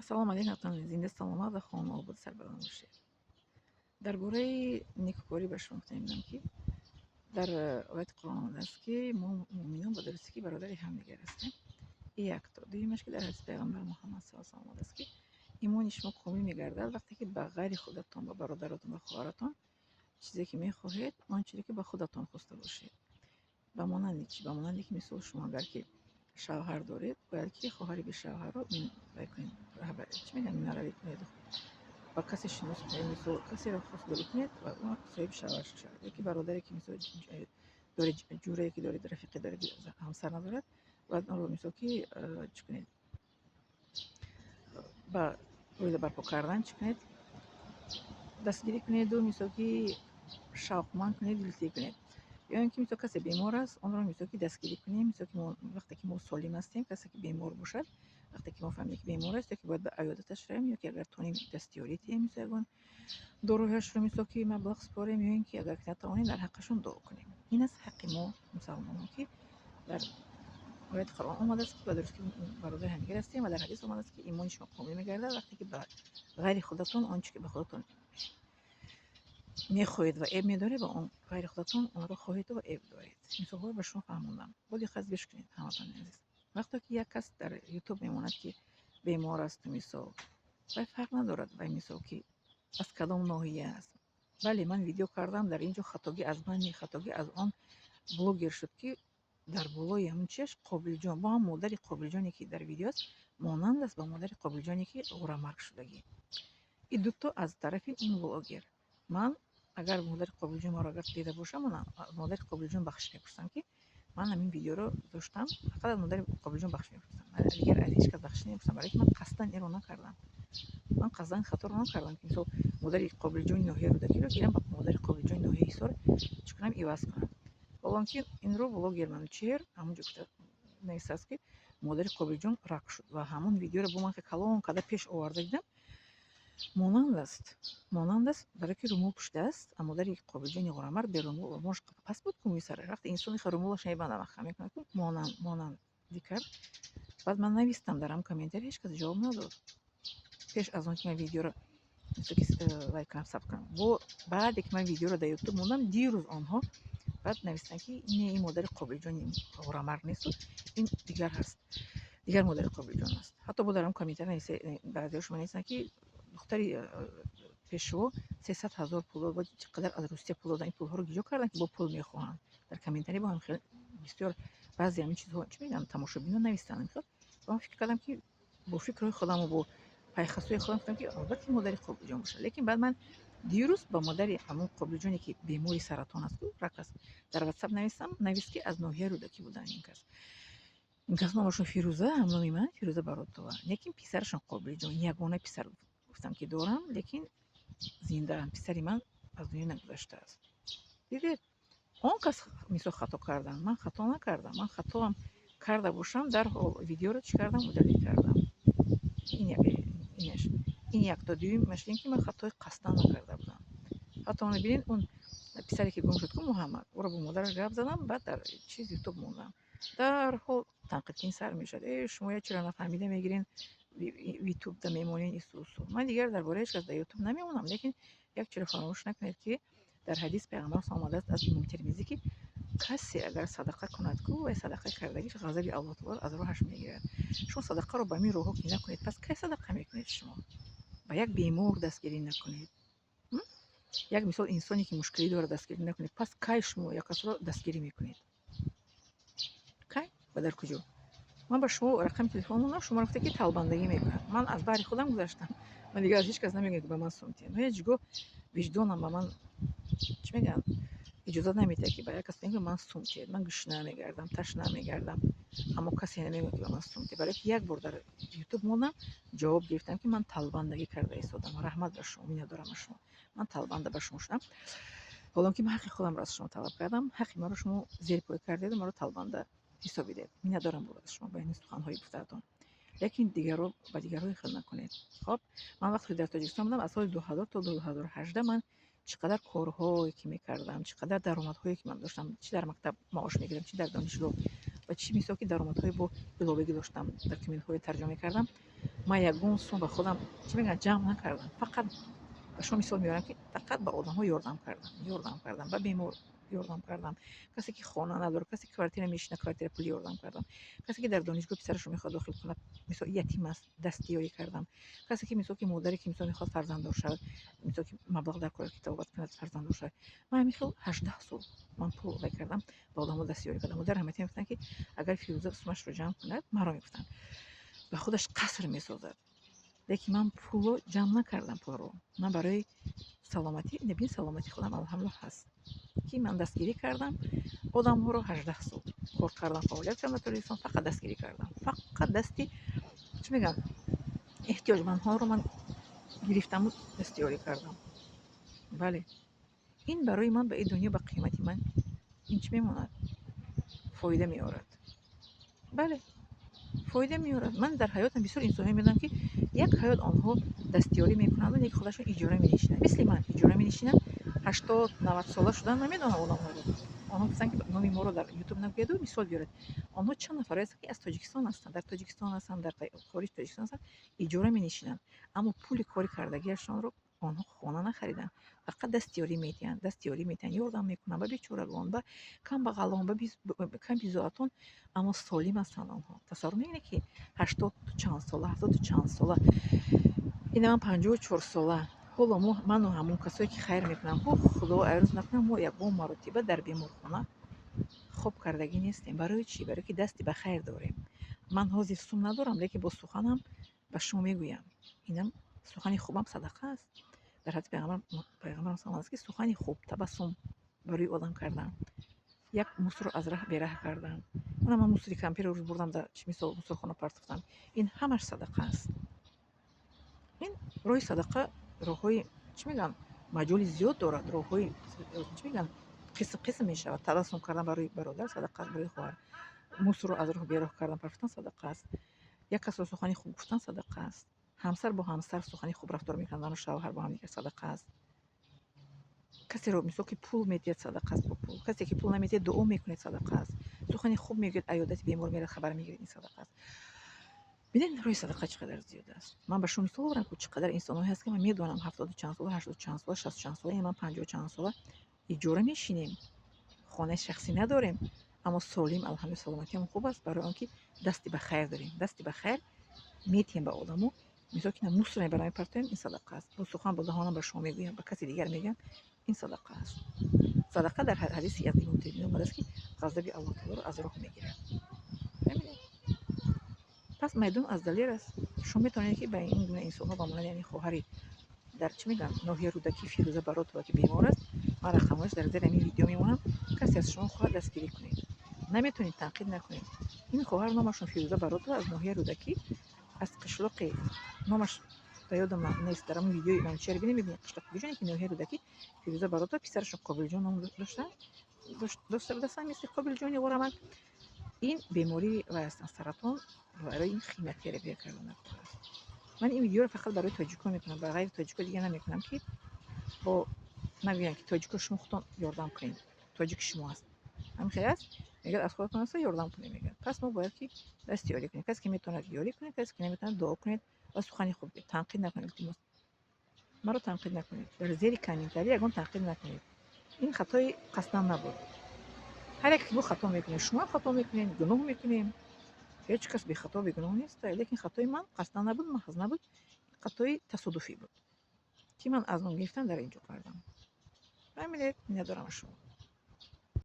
Ассалому алайкум, ҳамватанони зинда, саломат ва хонаобод, сарбаланд бошед. Дар бораи некукорӣ ба шумо гуфта мебинам, ки дар ояти Қуръон омадааст, ки мо муъминон ба дурустӣ ки бародари ҳамдигар ҳастем. И якто. Дуюмаш, ки дар ҳадиси Пайғамбар Муҳаммад саллаллоҳу алайҳи васаллам омадааст, ки имони шумо комил мегардад, вақте ки ба ғайри худатон, ба бародаратон ва хоҳаратон чизе ки мехоҳед, он чизе ки ба худатон хоста бошед. Ба монанди чӣ? Ба монанде ки, мисол, шумо агар ки шавҳар доред, бояд ки хоҳари бешавҳарро вай кунед, чӣ мегӯянд, наравӣ кунед, ба касе шинос кунед, мисол, касеро хостгорӣ кунед ва ӯ соҳиби шавҳар шавад, ёки бародаре ки, мисол, доред, ҷӯрае ки доред, рафиқе доред, ҳамсар надорад, бояд онро, мисол, ки чӣ кунед, ба оила барпо кардан чӣ кунед, дастгирӣ кунеду, мисол, ки шавқманд кунед, дилтӣ кунед. Ё ин ки, мисол, касе бемор аст, онро, мисол, ки дастгирӣ кунем. Мисол, ки мо вақте ки мо солим ҳастем, касе ки бемор бошад, вақте ки мо фаҳмидем, ки бемор аст, ё ки бояд ба аёдаташ равем, ё ки агар тонем, дастёрӣ диҳем, мисол, ягон доруҳояшро, мисол, ки маблағ супорем, ё ин ки агар натавонем, дар ҳаққашон дуо кунем. Ин аст ҳаққи мо, мусалмонон, ки дар ояти Қуръон омадааст, ки ба дурустӣ бародари ҳамдигар ҳастем, ва дар ҳадис омадааст, ки имони шумо комил мегардад, вақте ки ба ғайри худатон он чӣ ки ба худатон мехоҳед ва эб медоред, ба он ғайри худатон онро хоҳеду ва эб доред. Мисолҳоро ба шумо фаҳмондам, бо диққат гӯш кунед, ҳамватанони азиз. Вақте ки як кас дар Ютуб мемонад, ки бемор асту, мисол, вай фарқ надорад, вай, мисол, ки аз кадом ноҳия аст. Бале, ман видео кардам, дар ин ҷо хатогӣ аз ман не, хатогӣ аз он блогер шуд, ки дар болои ҳамун чиаш Қобилҷон бо ҳам модари Қобилҷоне, ки дар видео аст, монанд аст ба модари Қобилҷоне, ки ғурамарг шудагӣ. И дуто аз тарафи ин блогер. Ман агар модари Қобилҷон маро агар дида бошам, модари Қобилҷон бахшиш мепурсам, ки ман ҳамин видеоро доштам. Фақат аз модари Қобилҷон бахшиш мепурсам, дигар аз ҳеҷ кас бахшиш намепурсам, барое ки ман қасдан инро накардам. Ман қасдан хаторо накардам, ки, мисол, модари Қобилҷони ноҳияи Рӯдакиро гирам, ба модари Қобилҷони ноҳияи Ҳисор чӣ кунам, иваз кунам. Ҳолон ки инро блогер Манучеҳр ҳамон ҷо гуфта нависааст, ки модари Қобилҷон рак шуд, ва ҳамон видеоро бо ман калон карда пеш оварда дидам, монанд аст, монанд аст, барое ки румол пӯшидааст, а модари Қобилҷони ғурамарг берумол, румолаш паст буд ку мӯи сара. Вақте инсон румолаш мебандад, маҳкам мекунад ку, монандӣ кард. Баъд ман навистам дар ҳам комментарий, ҳеҷ кас ҷавоб надод. Пеш аз он ки ман видеоро, мисол, ки лайк кунам, сабт кунам, бо баъде ки ман видеоро дар Ютуб мондам, дирӯз онҳо баъд навистанд, ки не, ин модари Қобилҷони ғурамарг несту, ин дигар ҳаст, дигар модари Қобилҷон аст. Ҳатто бо дар ҳам комментарий баъзеҳо шумо нависанд, ки духтари пешво 300 000 пул дод, чӣ қадар аз Русия пул додан, ин пулҳоро гиҷо карданд, ки бо пул мехоҳанд. Дар комментарий бо ҳам хел бисёр баъзе ҳамин чизҳо, чӣ мегӯянд, тамошобинон навистанд. Ва ман фикр кардам, ки бо фикрҳои худаму бо пайхасҳои худам гуфтам, ки албатта модари Қобилҷон бошад. Лекин баъд ман дирӯз ба модари ҳамон Қобилҷоне, ки бемори саратон аст ку, рак аст, дар Ватсап навистам. Навист, ки аз ноҳияи Рӯдакӣ буданд ин кас. Ин кас номашон Фирӯза, ҳамноми ман, Фирӯза Баротова, лекин писарашон Қобилҷон, ягона писар гуфтам, ки дорам, лекин зиндаам, писари ман аз дунё нагузаштааст. Дидед, он кас, мисол, хато кардам, ман хато накардам. Ман хатоам карда бошам, дарҳол видеоро чӣ кардам, удалить кардам. Инаш ин якто. Дуюмаш ин ки ман хатои қасдан накарда будам. Ҳатто она бинед, он писаре, ки гум шуд ку, Муҳаммад, ӯро бо модараш гап задам, баъд дар чиз Ютуб мондам. Дарҳол танқидкин сар мешавад: «Э, шумо як чиро нафаҳмида мегирен, Ютубда мемонед, ису усу». Ман дигар дар бораи ҳеҷ кас дар Ютуб намемонам, лекин як чиро фаромӯш накунед, ки дар ҳадис Пайғамбар омадааст аз Имом Термизӣ, ки касе агар садақа кунад ку, вай садақа кардагиш ғазаби Аллоҳ таоло аз роҳаш мегирад. Шумо садақаро ба ҳамин роҳҳо ки накунед, пас кай садақа мекунед? Шумо ба як бемор дастгирӣ накунед, як, мисол, инсоне ки мушкилӣ дорад, дастгирӣ накунед, пас кай шумо як касро дастгирӣ мекунед? Кай ва дар куҷо? Ман ба шумо рақами телефон мондам, шумо гуфта, ки талбандагӣ мекунад. Ман аз баҳри худам гузаштам, ман дигар аз ҳеҷ кас намегӯям, ки ба ман сум диҳед. Ҳеҷ гоҳ виҷдонам ба ман, чӣ мегӯянд, иҷозат намедиҳад, ки ба як кас бигӯям, ки ман сум диҳед. Ман гушна мегардам, ташна мегардам, аммо касе намегӯяд, ки ба ман сум диҳед, барое ки як бор дар Ютуб мондам, ҷавоб гирифтам, ки ман талбандагӣ карда истодам. Раҳмат ба шумо, миннатдорам аз шумо, ман талбанда ба шумо шудам, ҳолон ки ман ҳаққи худамро аз шумо талаб кардам, ҳаққи маро шумо зерпой кардеду маро талбанда ҳисобидед. Миннатдорам аз шумо ба ин суханҳои гуфтаатон, лекин дигарро ба дигарҳои хел накунед. Хоб, ман вақте ки дар Тоҷикистон будам, аз соли 2000 то 2018, ман чӣ қадар корҳое ки мекардам, чӣ қадар даромадҳое ки ман доштам, чӣ дар мактаб маош мегирам, чӣ дар донишгоҳ. Ва чӣ мисол ки даромадҳои бо иловагӣ доштам, документҳои тарҷума мекардам, ман ягон сум ба худам, чӣ мегӯянд, ҷамъ накардам. Фақат ба шумо мисол меорам, ки фақат ба одамҳо ёрдам кардам, ёрдам кардам, ба бемор ёрдам кардам, касе ки хона надорад, касе ки квартира мешина, квартира пули ёрдам кардам, касе ки дар донишгоҳ писарашро мехоҳад дохил кунад, мисол, ятим аст, дастёрӣ кардам, касе ки, мисол, ки модаре ки, мисол, мехоҳад фарзанддор шавад, мисол, ки маблағ дар кор, ки табобат кунад, фарзанддор шавад. Ман ҳамин хел 18 сол ман пул вай кардам, ба одамҳо дастёрӣ кардам. Модар раҳматӣ мегуфтанд, ки агар Фирӯза сумашро ҷамъ кунад, маро мегуфтанд, ба худаш қаср месозад. Лекин ман пулро ҷамъ накардам. Пулро ман барои саломатӣ, небин, саломатии худам, алҳамдулиллоҳ, ҳаст, ки ман дастгирӣ кардам одамҳоро. 18 сол кор кардам, фаъолият кардам дар Тоҷикистон, фақат дастгирӣ кардам, фақат дасти, чӣ мегӯям, эҳтиёҷмандҳоро ман гирифтаму дастёрӣ кардам. Бале, ин барои ман ба ин дунё ба қимати ман ин чӣ мемонад? Фоида меорад. Бале, фоида меорад. Ман дар ҳаётам бисёр инсонҳое медонам, ки як ҳаёт онҳо дастёрӣ мекунанд, лекин худашон иҷора менишинанд, мисли ман иҷора менишинанд. 80-90 сола шудан, намедонам одамҳоро. Онҳо гуфтанд, ки номи моро дар Ютуб нагӯяду мисол биёред. Онҳо чанд нафаре ҳастанд, ки аз Тоҷикистон ҳастанд, дар Тоҷикистон ҳастанд, дар хориҷи Тоҷикистон ҳастанд, иҷора менишинанд, аммо пули кори кардагиашонро онҳо хона нахариданд, фақат дастёрӣ медиҳанд, дастёрӣ медиҳанд, ёрдам мекунанд ба бечорагон, ба камбағалон, ба камбизоатон, аммо солим ҳастанд онҳо. Тасаввур мекунед, ки ҳаштоду чанд сола, ҳафтоду чанд сола, ина ман 54 сола. Ҳоло мо, ману ҳамон касое ки хайр мекунанд, худо айрӯз накунад, мо ягон маротиба дар беморхона хоб кардагӣ нестем. Барои чӣ? Барое ки дасти ба хайр дорем. Ман ҳозир сум надорам, лекин бо суханам ба шумо мегӯям. Инам сухани хубам садақа аст. Дар ҳадиси пайғамбарам аст, ки сухани хуб, табассум барои одам кардан, як мусорро аз раҳ бераҳ кардан. Мана, ман мусори кампирро рӯз бурдам, дар чи мисол мусорхона партофтам. Ин ҳамаш садақа аст. Ин роҳи садақа, роҳҳои, чӣ мегӯянд, маҷоли зиёд дорад, роҳҳои, чӣ мегӯянд, қисм қисм мешавад. Табассум кардан барои бародар садақа аст, барои хоҳар. Мусорро аз роҳ бероҳ кардан, партофтан садақа аст. Як касро сухани хуб гуфтан садақа аст. Ҳамсар бо ҳамсар сухани хуб рафтор мекунанд, зану шавҳар бо ҳамдигар, садақа аст. Касеро, мисол, ки пул медиҳад, садақа аст бо пул. Касе ки пул намедиҳад, дуо мекунед, садақа аст. Сухани хуб мегӯяд, аёдати бемор мерад, хабар мегиред, ин садақа аст. Бинед, роҳи садақа чӣ қадар зиёд аст. Ман ба шумо мисол оварам, ки чӣ қадар инсонҳое ҳаст, ки ман медонам, ҳафтоду чанд сола, ҳаштоду чанд сола, шасту чанд сола, ман панҷоҳу чанд сола, иҷора мешинем, хонаи шахсӣ надорем, аммо солим, алҳамдулилла, саломатиам хуб аст, барои он ки дасти ба хайр дорем. Дасти ба хайр метиҳем ба одамо. Мисол ки мусор мебарам, мепартоем, ин садақа аст. Бо сухан, бо даҳонам ба шумо мегӯям, ба каси дигар мегӯям, ин садақа аст. Садақа дар ҳадиси аз Имом Тирмизӣ омадааст, ки ғазаби Аллоҳ таолоро аз роҳ мегирад. Пас майдон аз далер аст. Шумо метавонед, ки ба ин гуна инсонҳо, ба монанди ҳамин хоҳари дар, чӣ мегӯянд, ноҳияи Рӯдакӣ, Фирӯза Баротова, ки бемор аст, ман рақамҳояш дар зери ҳамин видео мемонам. Касе аз шумо хоҳад, дастгирӣ кунед. Наметавонед, танқид накунед. Ин хоҳар номашон Фирӯза Баротова, аз ноҳияи Рӯдакӣ, аз қишлоқи, номаш ба ёдам нест, дар ҳамон видеои Манучеҳр бинед, мебинед қишлоқи куҷоне, ки ноҳияи Рӯдакӣ, Фирӯза Баротова. Писарашон Қобилҷон ном доштанд, дошта будастанд, мисли Қобилҷони Ғорамак. Ин бемории вай ҳастанд, саратон, барои ин химиотерапия кардан аст. Ман ин видеоро фақат барои тоҷикон мекунам, ба ғайри тоҷико дига намекунам, ки бо нагӯянд, ки тоҷико, шумо худтон ёрдам кунед, тоҷики шумо аст, ҳамин хел аст, мегӯяд, аз худатон аста ёрдам кунед, мегӯяд. Пас мо бояд ки дасти ёрӣ кунем. Касе ки метавонад, ёрӣ кунед, касе ки наметавонад, дуо кунед ва сухани хуб гӯед. Танқид накунед, илтимос, маро танқид накунед. Дар зери комментарий ягон танқид накунед. Ин хатои қасдан набуд. Ҳар яке ки мо хато мекунем, шумоам хато мекунем, гуноҳ мекунем, ҳеҷ кас бехато, бегуноҳ нест. Лекин хатои ман қасдан набуд, маҳз набуд, хатои тасодуфӣ буд, ки ман аз ном гирифтам, дар ин ҷо кардам. Фаҳмидед? Миннатдорам аз шумо.